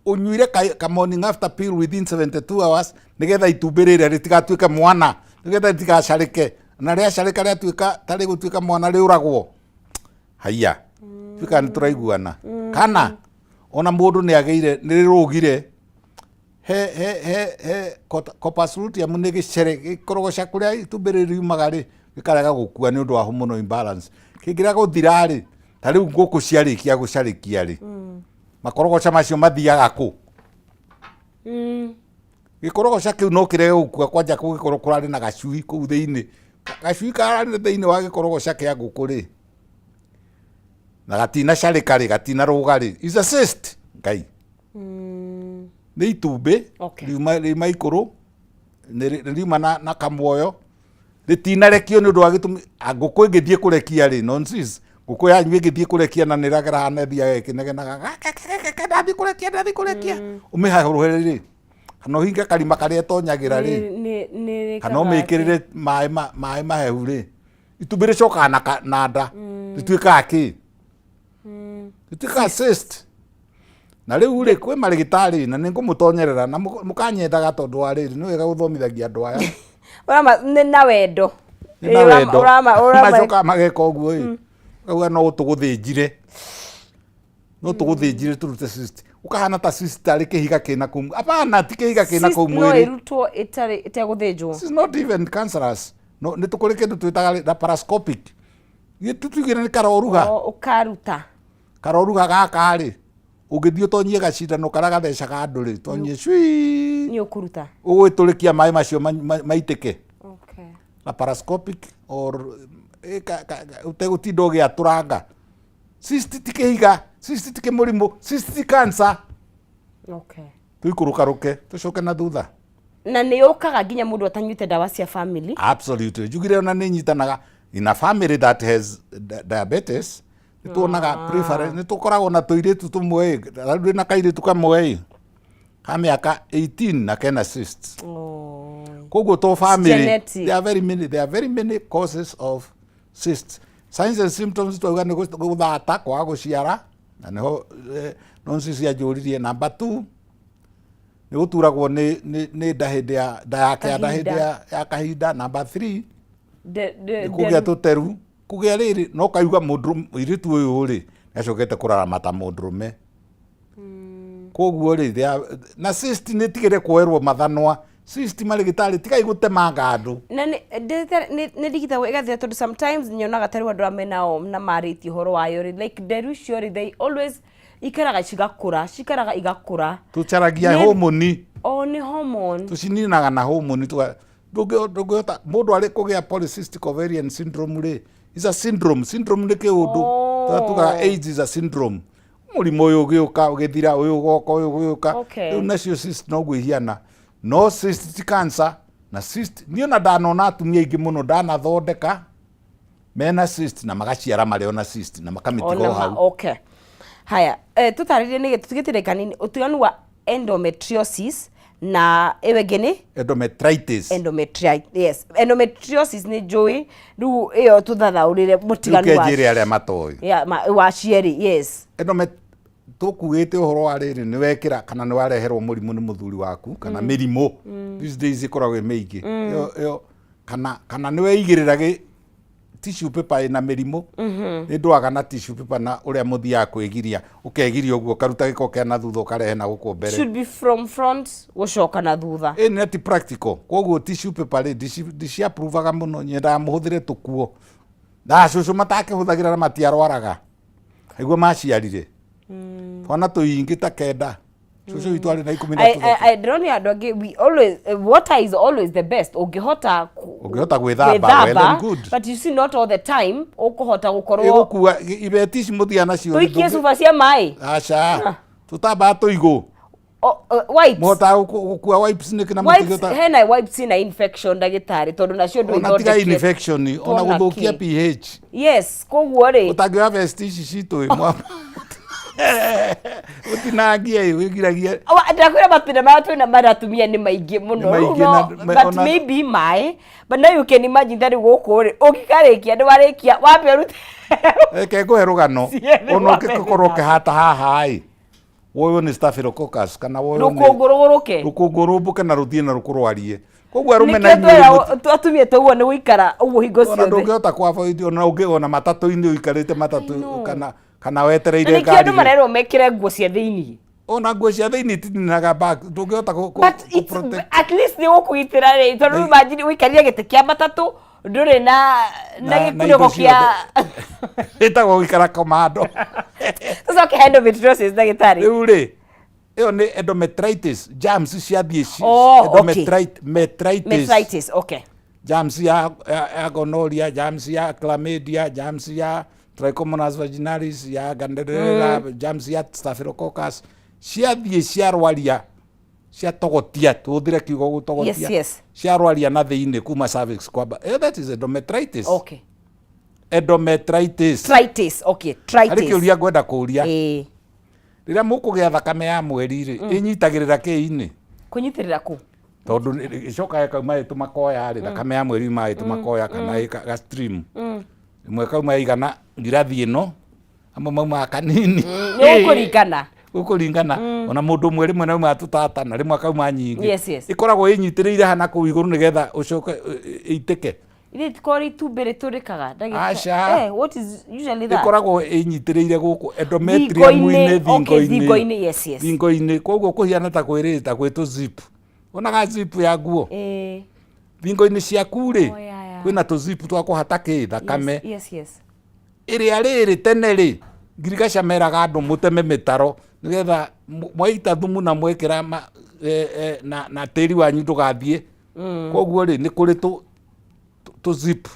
ũnyuire ka morning after pill within 72 hours nĩgetha itumbĩ rĩrĩa rĩtigatuĩke mwana, nĩgetha rĩtigacarĩke, na rĩacarĩka rĩatuĩka ta rĩgũtuĩka mwana, rĩũragwo. Haiya, tuĩka nĩ tũraiguana? Kana ona mũndũ nĩ agĩire, nĩ rĩrũgire he he he he corpus luteum, nĩ gĩcere gĩkorogoca kũrĩa itumbĩ rĩrĩ riumaga rĩ, gĩkarega gũkua nĩ ũndũ wa hormonal imbalance. Kĩngĩrega gũthira rĩ, ta rĩu ngũkũ ciarĩkia gũcarĩkia rĩ, makorogoca macio mathiaga kũ? Gĩkorogoca kĩu no kĩrege gũkua kwanja kũngĩkorwo kũrarĩ na gacui kũu thĩinĩ. Gacui kararĩ thĩinĩ wa gĩkorogoca kĩa ngũkũ rĩ, na gatinacarĩka rĩ, gatinarũga rĩ, is a cyst. Ngai, nĩ itumbĩ. Riuma ikũrũ, nĩ riuma na kamuoyo, rĩtinarekio nĩ ũndũ wa gĩtũmi. Ngũkũ ĩngĩthiĩ kũrekia rĩ, nonsense, ngũkũ yanyu ĩngĩthiĩ kũrekia na nĩ ĩragera hana, ĩthiaga ĩkĩnegenaga, "Gakekekeke, ndathiĩ kũrekia, ndathiĩ kũrekia," ũmĩhahũre rĩ, Kana ũhinge karima karĩa ĩtonyagĩra rĩ, kana ũmĩkĩrĩre maĩ maĩ mahehu rĩ, itumbĩ rĩcokaga na na nda, rĩtuĩkaga kĩ? Rĩtuĩkaga cyst. Na rĩu rĩ, kwĩ marĩgĩtarĩ na nĩ ngũmũtonyerera na mũkanyendaga tondũ wa rĩrĩ, nĩ wega gũthomithagia andũ aya. Ũrama nĩ na wendo. Nĩ na wendo. Macokaga mageka ũguo ĩ, makauga no tũgũthĩnjire. No tũgũthĩnjire tũrute cyst. Ũkahana ta cyst tarĩ kĩhiga kĩna kũu. Hapana, ti kĩhiga kĩna kũu Cyst no mwĩrĩ. ĩrutwo ĩtarĩ ĩtegũthĩnjwo. This is not even cancerous. No, nĩ tũkũrĩ kĩndũ twĩtaga laparoscopic. Gĩtutugire nĩ karoruha. O, ũkaruta. Karoruha gaka rĩ, ũngĩthiĩ ũtonyie gacindano karĩa gathecaga andũ rĩ, tonyie cwii. Nĩ ũkũruta. Ũgũgĩtũrĩkia maĩ macio maitĩke. Okay. Laparoscopic or eh, ũtegũtinda ũgĩatũranga. Cyst ti kĩhiga, cyst ti kĩmũrimũ, cyst ti cancer. Okay. Tũikũrũkarũke, tũcoke na thutha. Na nĩ yũkaga nginya mũndũ atanyuĩte ndawa cia family. Absolutely. Njugire ona nĩ nyitanaga in a family that has diabetes, nĩ tuonaga preference, nĩ tũkoragwo na tũirĩtu tũmwe ĩ, rĩu ndĩ na kairĩtu kamwe ĩ, ka mĩaka 18 na kena cysts. Oh. Koguo to family, genetic. there are very many, there are very many causes of cysts. Signs and symptoms twauga nĩ gũthata, kwaga gũciara, na nĩho eh, nonsi cianjũririe. Number 2 nĩ gũturagwo nĩ nĩ nĩ nda hĩndĩ ya nda yake ya nda hĩndĩ Kahinda. ya kahinda. Number 3 De, nĩ kũgĩa tũteru, kũgĩa rĩrĩ no kaiga mũndũ mũirĩtu ũyũ rĩ nĩacokete kũrarama ta mũndũrũme. Koguo rĩ na cyst nĩ tigĩre kuoerwo mathanwa. Cyst marĩgĩtarĩ tigai gũtemanga andũ. Na nĩ nĩ ndigitagwo ĩgathira tondũ sometimes nyonaga ta rĩu andũ arĩa menao na marĩtie ũhoro wayo rĩ, like nderu icio rĩ, they always ikaraga cigakũra, cikaraga igakũra. Tũcaragia homoni. O nĩ hormone. Tũcininaga na homoni ndũngĩhota mũndũ arĩ kũgĩa polycystic ovarian syndrome rĩ, is a syndrome. Syndrome nĩ kĩũndũ. Oh. Tugaga AIDS is a syndrome. Mũrimũ ũyũ ũgĩũka ũgĩthira, ũyũ ũgoka, ũyũ ũgĩũka. Okay. Rĩu nacio cyst noguo ihiana. No cyst ti cancer na cyst niĩ ona ndanona atumia aingĩ mũno ndanathondeka mena cyst na magaciara marĩ ona cyst na makamĩtiga o hau. Okay. Haya, eh, tũtarĩrie nĩ tũtigĩte ndagĩka nini ũtiganu wa endometriosis na ĩyo ĩngĩ nĩ Endometritis. Endometritis, yes. Endometriosis nĩ njũĩ, rĩu ĩyo tũthathaũrĩre mũtiganu Rĩu wa kenjĩre arĩa matoĩ. Yeah, wa cierĩ, yes. Endomet tũkugĩte ũhoro wa rĩrĩ nĩ wekĩra kana nĩ wareherwo mũrimũ nĩ mũthuri waku kana mĩrimũ. These days ĩkoragwo ĩ mĩingĩ. Ĩyo ĩyo kana nĩ weigĩrĩra gĩ tissue paper ĩna mĩrimũ. Nĩ ndwaga na tissue paper na ũrĩa mũthiaga kwĩgiria, ũkegiria ũguo ũkaruta gĩko kĩa na thutha ũkarehe na gũkũ mbere. Should be from front gũcoka na thutha. Ĩ nĩ ti practical. Koguo tissue paper rĩ ndici-approvaga mũno, nyendaga mũhũthĩre tũkuo. Na cũcũ matakĩhũthagĩra na matiarwaraga. Nĩguo maciarire. Twana tũingĩ ta kenda. Cũcũ witũ arĩ na ikũmi na tũthatũ. Ndĩronire andũ angĩ, we always, water is always the best ũngĩhota Ũngĩhota gwĩthamba, well and good. But you see, not all the time ũkũhota gũkorwo Ĩgũkua ibeti ici mũthiaga nacio rĩ, tũikie cuba cia maĩ. Aca. Tũtambaya tũigũ. Wipes. Mũhotaga gũkua wipes nĩkĩ na Wipes, mũtingĩhota hena wipes ina infection ndagĩtarĩ, tondũ nacio ndũ Ona tiga ithondeketwo. infection, ona Twana gũthũkia kĩ. pH. Yes, koguo rĩ Ũtangĩoya vest ici citũ ĩ mwa ũtinangie ĩ wĩgiragie. Ndakwĩra mathĩna marĩa twĩna mara atumia nĩ maingĩ mũno. Nĩ maingĩ Rĩu no, na- but maybe maĩ, but now you can imagine ta rĩu gũkũ rĩ, ũngĩkarĩkia nĩ warĩkia wambe ũrute. Reke ngũhe rũgano. Ciene Ona wambe ũngĩkorwo ũkĩhata haha ĩ, woywo nĩ staphylococcus kana woywo nĩ Rũkũngũ rũgũrũke. Rũkũngũ rũmbũke na rũthiĩ na rũkũrwarie. Koguo arũme na Nĩkĩo inyuĩ twĩra atumia tũguo nĩ gũikara ũguo hingo Ona ciothe. ndũngĩhota kwa avoid ona ũngĩ ona matatũ-inĩ ũikarĩte matatũ I know. kana Na wetereire nĩkĩo ngari andũ rĩ. marerwo mekĩre nguo cia thĩiniĩ. Ona nguo cia thĩiniĩ itininaga back, ndũngĩhota But kũ it's protect. at least nĩ gũkũgitĩra rĩ, tondũ rĩu imagine ũikarire gĩtĩ kĩa matatũ ndũrĩ na na Na gĩkunĩko indo kĩa Ĩtagwo gũikara komando. Tũcoke endometriosis, ndagĩtarĩ. Rĩu rĩ, ĩyo nĩ endometritis, germs ciathiĩ Oh, okay. metritis. Metritis, okay. Germs ya gonorrhea, germs ya chlamydia, germs ya Trichomonas vaginalis, ya Gardnerella, germs ya Staphylococcus ciathiĩ ciarwaria, ciatogotia, tũhũthĩre kiugo gũtogotia. Yes. Ciarwaria na thĩinĩ kuma cervix kwamba. That is endometritis. Okay. Endometritis. Tritis, okay, Harĩ tritis. kĩũria ngwenda kũũria. Ĩĩ. Rĩrĩa mũkũgĩa thakame ya mweri rĩ, ĩnyitagĩrĩra kĩĩ-inĩ? Kwĩnyitĩrĩra kũ? Tondũ ĩcokaga ĩkauma ĩ tũmakoya rĩ, thakame ya mweri yumaga ĩ tũmakoya kana ĩ ga stream. Ĩmwe ĩkauma ĩigana ngirathi ĩno, amwe maumaga kanini. Nĩ gũkũringana. Gũkũringana. Ona mũndũ ũmwe rĩmwe naumaga tũtata na rĩmwe akauma nyingĩ. Yes, yes. Ĩkoragwo ĩnyitĩrĩire hana kũu igũrũ nĩgetha ũcoke ĩitĩke. Ithe itikorwo rĩ itumbĩ rĩtũrĩkaga ndagĩka. Aca. Eh, what is usually that? Ĩkoragwo ĩnyitĩrĩire gũkũ endometrium-inĩ. Thingo-inĩ, okay, thingo-inĩ. thingo-inĩ, yes, yes. Thingo-inĩ. Koguo kũhiana ta kwĩrĩ ta gwĩ tũ zip. Wonaga zip ya nguo? Eh. Thingo-inĩ ciaku rĩ, Oh, yeah, yeah. kwĩna tũ zip twa kũhata kĩ thakame. Yes, yes, yes. Ĩrĩa rĩrĩ tene rĩ, ngirigaca meraga andũ mũteme mĩtaro nĩgetha mwaita thumu na mwekĩra ma, e, e, na, na tĩri wanyu ndũgathiĩ. Koguo rĩ, nĩ kũrĩ tũ tũ zip.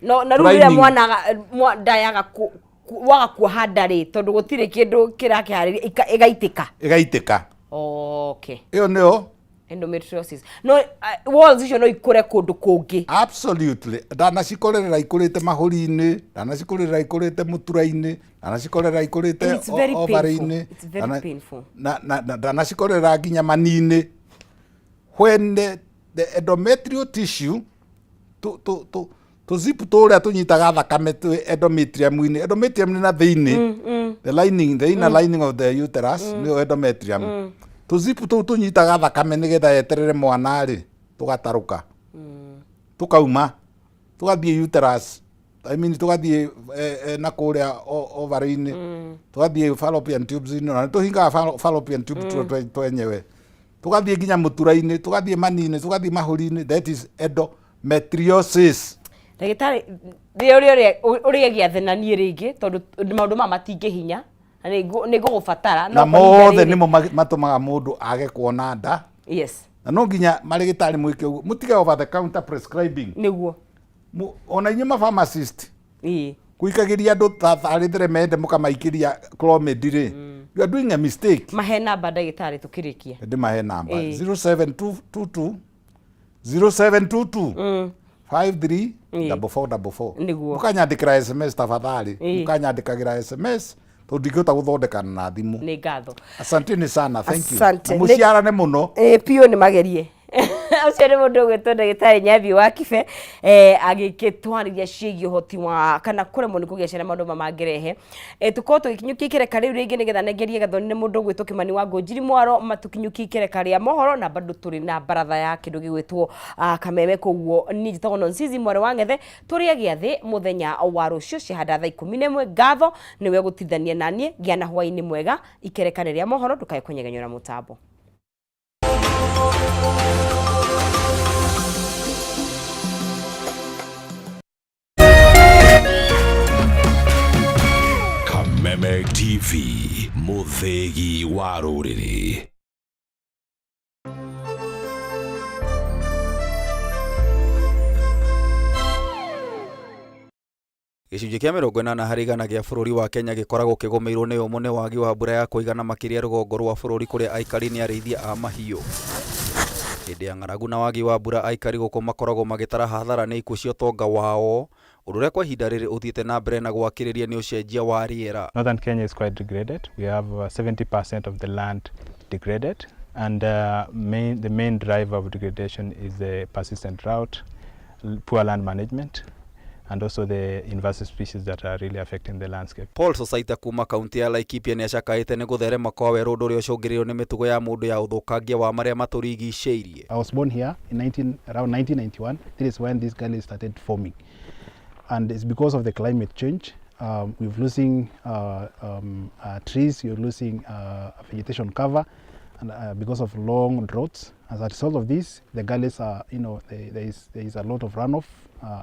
No na rĩu rĩrĩa Lining. mwana nda yaga waga kuoha nda rĩ, tondũ gũtirĩ kĩndũ kĩrakĩharĩria, ĩgaitĩka. Ĩgaitĩka. Okay. Ĩyo nĩyo endometriosis. No walls icio no ikũre kũndũ kũngĩ. Absolutely. Ndanacikorerera ikũrĩte mahũri-inĩ, ndanacikorerera ikũrĩte mũtura-inĩ, ndanacikorerera ikũrĩte And it's very painful. ovary-inĩ. It's very painful. Na ndanacikorerera nginya mani-inĩ. When the endometrial tissue, tũ zip tũrĩa tũnyitaga thakame twĩ endometrium-inĩ. Endometrium nĩ na thĩinĩ. The lining, the inner lining of the uterus, nĩyo endometrium. Tũ zip tũu tũnyitaga thakame nĩgetha yeterere mwana rĩ, tũgatarũka. Tũkauma, tũgathiĩ uterus. I mean, tũgathiĩ na kũrĩa ovary-inĩ. Tũgathiĩ fallopian tubes-inĩ, na nĩtũhingaga fallopian tube twenyewe. Tũgathiĩ nginya mũtura-inĩ, tũgathiĩ mani-inĩ, tũgathiĩ mahũri-inĩ. That is endometriosis. Ndagĩtarĩ, rĩrĩa ũrĩa gĩathĩ na niĩ rĩngĩ, tondũ maũndũ maya matingĩhinya, na nĩ ngũgũbatara. Na No kwa ihinda mothe rĩrĩ- nĩmo matũmaga mũndũ age kuona nda. Yes. Na no nginya marĩgĩtarĩ mwĩke ũguo, mũtige over the counter prescribing. Nĩguo. Ona inyuĩ ma pharmacist. Ĩĩ. Kũikagĩria andũ tarĩ theremende mũkamaikĩria Clomid rĩ. You are doing a mistake. Mahe namba ndagĩtarĩ tũkĩrĩkia. Ndĩmahe namba. Ĩĩ. 0722 0722 53 44 44. Nĩguo. Mũkanyandĩkĩra SMS tafadhali. Ĩĩ. Mũkanyandĩkagĩra SMS tondũ ndingĩhota gũthondekana na thimũ. Nĩ ngatho. Asanteni sana, thank you. Asante. Na mũciarane mũno. Ĩĩ piũ nĩ magerie. Ũcio nĩ mũndũ ũgwĩtwo ndagĩtarĩ Nyabi wa Kibe, agĩgĩtwarĩria ciĩgiĩ ũhoti wa kana kũremwo nĩ kũgĩa ciana maũndũ maya mangĩrehe. Tũkorwo tũgĩkinyũkia ikereka rĩu rĩngĩ nĩgetha nengerie gathoni nĩ mũndũ ũgwĩtwo Kĩmani wa Ngũnjiri Mwaro matũkinyũkie ikereka rĩa mohoro, na bado tũrĩ na baratha ya kĩndũ gĩgwĩtwo Kameme. Koguo niĩ njĩtagwo Nonsizi mwarĩ wa Ng'ethe, tũrĩe gĩathĩ mũthenya wa rũciũ ciahanda thaa 11. Ngatho nĩwe gũtithania naniĩ, ngĩa na hwaĩ-inĩ mwega. Ikereka nĩ rĩa mohoro, ndũkae kũnyegenyũra mũtambo. Kameme TV, mũthĩgi wa rũrĩrĩ. Gĩcunjĩ kĩa 80% gĩa bũrũri wa Kenya gĩkoragwo kĩgũmĩirwo nĩ ũmũ nĩ wagi wa mbura ya kũigana makĩria rũgongo rwa bũrũri kũrĩa aikari nĩ arĩithia a mahiũ. Hĩndĩ ya ng'aragu na wagi wa mbura aikari gũkũ makoragwo magĩtara hathara nĩ ikuũ cia ũtonga wao, ũndũ ũrĩa kwa ihinda rĩrĩ ũthiĩte na mbere na gwakĩrĩria nĩ ũcenjia wa rĩera. Northern Kenya is quite degraded. We have 70% of the land degraded, and the main driver of degradation is the persistent drought, poor land management, and also the invasive species that are really affecting the landscape. Paul Sosaita kuma kaunti ya Laikipia nĩ acakaĩte nĩ gũtherema kwa werũ ũndũ ũrĩa ũcũngĩrĩirio nĩ mĩtugo ya mũndũ ya ũthũkangia wa marĩa matũrigicĩirie. I was born here in around 1991. This is when this gully started forming. And it's because of the climate change. We're losing trees, you're losing vegetation cover, and because of long droughts. As a result of this, the gullies are, you know, they, there is, there is a lot of runoff,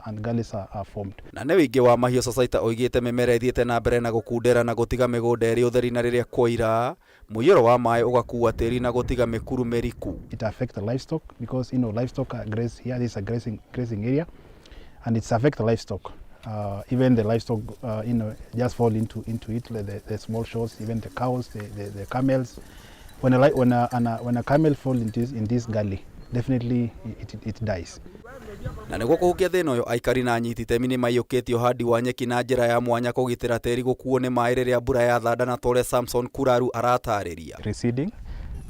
and gullies are formed. Na nĩ wĩingĩ wa mahiũ Sosaita oigĩte mĩmera ĩthiĩte na mbere na gũkundera na gũtiga mĩgũnda ĩrĩ ũtheri na rĩrĩa kwoira, mũiyũro wa maĩ ũgakua tĩri na gũtiga mĩkuru mĩriku. It affects the livestock because, you know, livestock are graze here, this is a grazing area, and it's affect the livestock. Even the livestock, you know, just fall into it, like the small shoals, even the cows, the camels. When a camel falls in this gully, definitely it dies. Na nĩguo kũhukia thĩna ũyũ, aikari na anyiti itemi nĩ maiyũkĩtie ũhandi wa nyeki na njĩra ya mwanya kũgitĩra tĩri gũkuo nĩ maĩ rĩrĩa mbura yathanda na ta ũrĩa Samson Kuraru aratarĩria. Receding,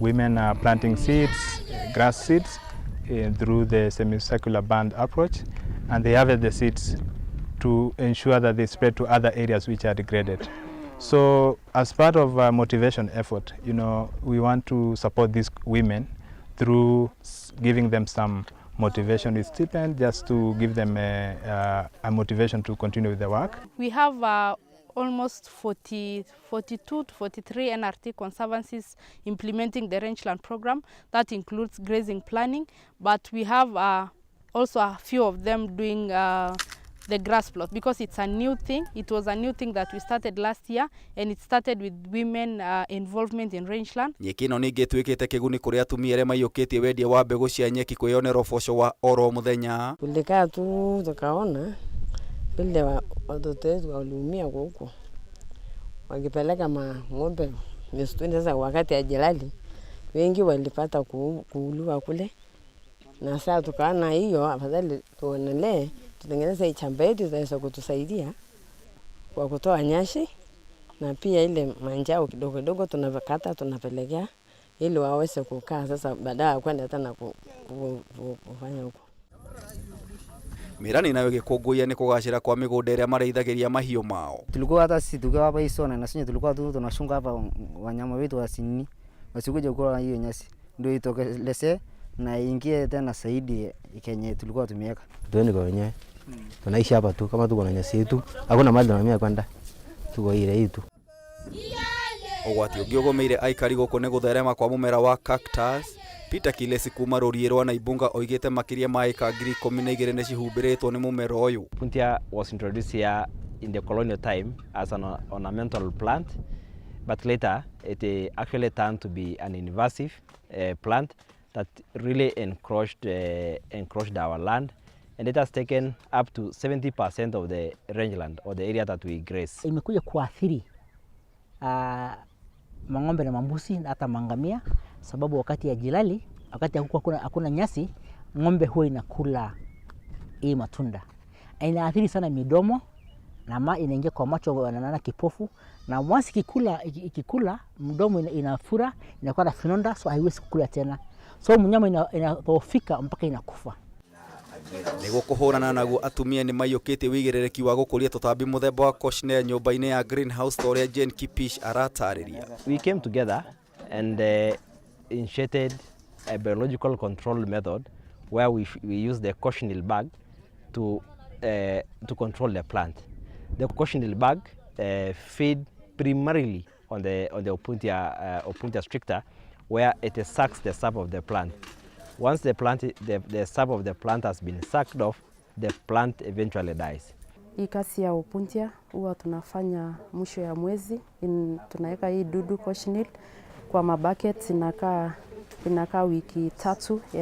Women are planting seeds, grass seeds, through the semicircular band approach, and they harvest the seeds to ensure that they spread to other areas which are degraded. So as part of a motivation effort, we want to support these women through giving them some motivation with stipend, just to give them a motivation to continue with the work. We have almost 42 to 43 NRT conservancies implementing the rangeland program. That includes grazing planning, but we have also a few of them doing the grass plot because it's a new thing. It was a new thing that we started last year, and it started with women involvement in rangeland. Nyeki ĩno ningĩ ĩtuĩkĩte kĩguni kũrĩ atumia arĩa maiyũkĩtie wendia wa mbegũ cia nyeki kwĩyonera ũboco wa oro mũthenya. Tulikaa tu tukaona vile watoto wetu waliumia huko wakipeleka mang'ombe misituni. Sasa wakati ajali wengi walipata kuuliwa kule, na sasa tukaona hiyo afadhali tuonelee tutengeneze shamba yetu itaweza kutusaidia kwa kutoa nyasi na pia ile manjao kidogo kidogo tunakata tunapelekea ili waweze kukaa sasa baadaye ya kwenda tena kufanya huko. Mĩrani nayo ĩgĩkũngũiya nĩ kũgacĩra kwa mĩgũnda ĩrĩa marĩithagĩria mahiũ mao. Tulikuwa hata sisi tukiwa hapa hii sona na sisi tulikuwa tu tunashunga hapa wanyama wetu wasini wasikuje kula hiyo nyasi ndio itokeleze na ingie tena zaidi kenye tulikuwa tumeweka. Tuende kwa wenyewe. Tunaishi hapa tu kama tuko na nyasi yetu, hakuna mahali tunahamia kwenda. Tuko ile hii tu. Ũgwati ũngĩ ũgũmĩire aikari gũkũ nĩ gũtherema kwa mũmera wa cactus. Peter Kilesi kuma rũriĩ rwa Naibunga oigĩte makĩria ma ĩka 12,000 nĩ cihumbĩrĩtwo nĩ mũmera ũyũ. Opuntia was introduced here in the colonial time as an ornamental plant, but later it actually turned to be an invasive plant that really encroached our land, and it has taken up to 70% of the rangeland or the area that we graze. Imekuja kuathiri mang'ombe na mambuzi na hata mangamia, sababu wakati ya jilali, wakati hakuna nyasi, ng'ombe huwa inakula hii matunda. Inaathiri sana midomo na inaingia kwa macho, wanaona kipofu, na once ikikula mdomo inafura, inakuwa na vinonda, so haiwezi kukula tena. So mnyama inadhoofika mpaka inakufa. Nĩguo kũhũrana naguo atumia nĩ maiyũkĩtie wĩigĩrĩrĩki wa gũkũria tũtambi mũthemba wa cochineal nyũmba-inĩ ya greenhouse ta ũrĩa Jane Kipish aratarĩria. We came together and initiated a biological control method where we use the cochineal bug to control the plant. The cochineal bug feed primarily on the Opuntia stricta, where it sucks the sap of the plant. Once the sap of the plant has been sucked off, the plant eventually dies. Hii kazi ya Opuntia huwa tunafanya mwisho ya mwezi, tunaweka hii dudu cochineal kwa mabucket, inakaa wiki 3 ya